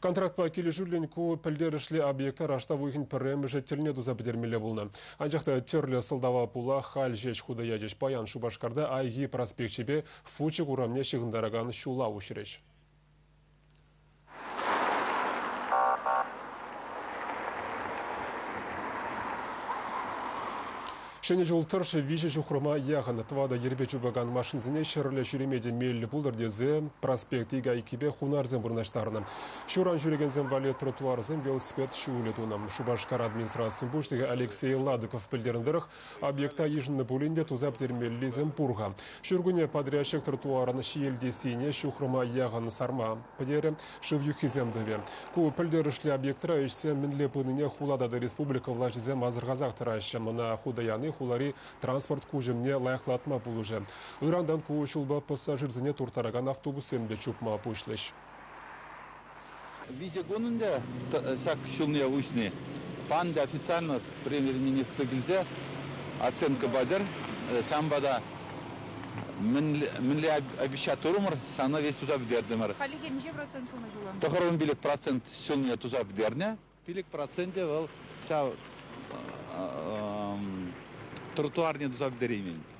Контрактпа килӗшӳллӗн ку пӗлтерӗшлӗ объекта раштав уйӑхӗн пӗрремӗшӗ тӗлне туса пӗтермелле пулнӑ. Анчах та тӗрлӗ сӑлтава пула халь ҫеҫ хута ячӗҫ. Паян Шупашкарта Айхи проспекчӗпе Фучик урамне ҫыхӑнтаракан ҫула уҫрӗҫ. Ҫӗнӗ ҫул тӑршшӗ виҫӗ ҫухрӑма яхӑн тӑватӑ йӗрпе чупакан машинсене ҫӗрле ҫӳреме те меллӗ пултӑр тесе проспект икӗ айккипе хунарсем вырнаҫтарнӑ. Ҫуран ҫӳрекенсем валли тротуарсем, велосипед ҫулӗ тунӑ. Шупашкар администрацийӗн пуҫлӑхӗ Алексей Ладыков пӗлтернӗ тӑрӑх, Объекта йышӑннӑ пулин те туса пӗтермеллисем пур-ха. Ҫуркунне подрядчик тротуарӑн ҫиелти сийне ҫухрӑма яхӑн сарма пӗтерӗ, шыв юххисем тӑвӗ. Ку пӗлтерӗшлӗ объектра ӗҫсем мӗнле пынине хула тата республика влаҫӗсем асӑрхасах тӑраҫҫӗ. Ӑна хута яни хулари транспорт куҫӑмне лайӑхлатма пулӑшӗ. Ырантан ку ҫулпа пассажирсене турттаракан автобуссем те чупма пуҫлӗҫ. Виҫӗ кун ӗнтӗ ҫак ҫулне уҫни. Пан та официально премьер-министр килсе оценка патӑр. Ҫавӑнпа та мӗнле обещать турӑмӑр, ҫавна веҫ туса пӗтертӗмӗр. Хальлӗхе миҫе процент тунӑ ҫула? 95% ҫулне туса пӗтернӗ. 5 проценчӗ вӑл ҫав тротуарне туса пӗтереймен.